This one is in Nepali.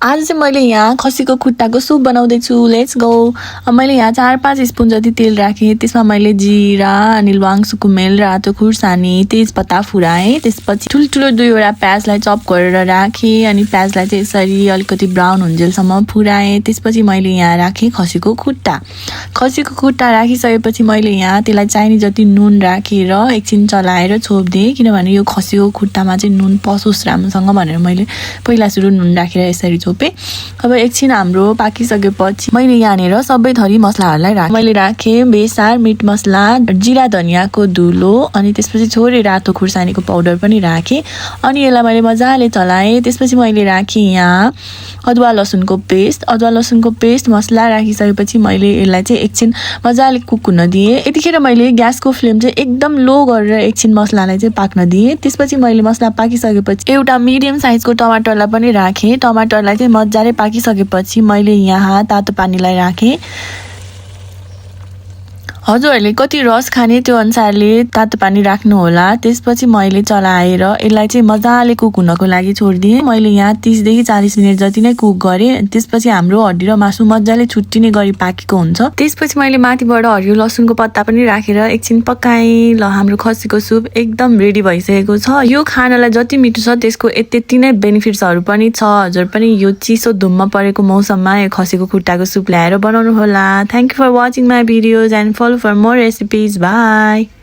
आज चाहिँ मैले यहाँ खसीको खुट्टाको सुप बनाउँदैछु। Let's go. मैले यहाँ 4-5 स्पुन जति तेल राखेँ। त्यसमा मैले जिरा अनि ल्वाङ सुकुमेल रातो खुर्सानी तेजपत्ता फुराएँ। त्यसपछि ठुल्ठुलो 2वटा प्याजलाई चप गरेर राखेँ अनि प्याजलाई चाहिँ यसरी अलिकति ब्राउन हुन्जेलसम्म फुराएँ। त्यसपछि मैले यहाँ राखेँ खसीको खुट्टा राखिसकेपछि मैले यहाँ त्यसलाई चाहिने जति नुन राखेर एकछिन चलाएर छोप्दिएँ, किनभने यो खसीको खुट्टामा चाहिँ नुन पसोस् राम्रोसँग भनेर मैले पहिला सुरु नुन राखेर यसरी छोपेँ। अब एकछिन हाम्रो पाकिसकेपछि मैले यहाँनिर सबै थरी मसलाहरूलाई राखेँ। मैले राखेँ बेसार, मिट मसला, जिरा धनियाँको धुलो अनि त्यसपछि थोरै रातो खुर्सानीको पाउडर पनि राखेँ अनि यसलाई मैले मजाले चलाएँ। त्यसपछि मैले राखेँ यहाँ अदुवा लसुनको पेस्ट मसला राखिसकेपछि मैले यसलाई चाहिँ एकछिन मजाले कुक हुन दिएँ। यतिखेर मैले ग्यासको फ्लेम चाहिँ एकदम लो गरेर एकछिन मसलालाई चाहिँ पाक्न दिएँ। त्यसपछि मैले मसला पाकिसकेपछि एउटा मिडियम साइजको टमाटरलाई पनि राखेँ। टमाटरलाई चाहिँ मजाले पाकिसकेपछि मैले यहाँ तातो पानीलाई राखेँ। हजुरहरूले कति रस खाने त्यो अनुसारले तातो पानी राख्नु होला। त्यसपछि मैले चलाएर यसलाई चाहिँ मजाले कुक हुनको लागि छोडिदिएँ। मैले यहाँ 30 देखि 40 मिनट जति नै कुक गरेँ। त्यसपछि हाम्रो हड्डी र मासु मजाले छुट्टिने गरी पाकेको हुन्छ। त्यसपछि मैले माथिबाट हरियो लसुनको पत्ता पनि राखेर एकछिन पकाएँ। ल हाम्रो खसीको सुप एकदम रेडी भइसकेको छ। यो खानालाई जति मिठो छ त्यसको त्यति नै बेनिफिट्सहरू पनि छ। हजुर पनि यो चिसो धुम्म परेको मौसममा यो खसीको खुट्टाको सुप ल्याएर बनाउनु होला। Thank you for watching my videos and follow for more recipes. Bye.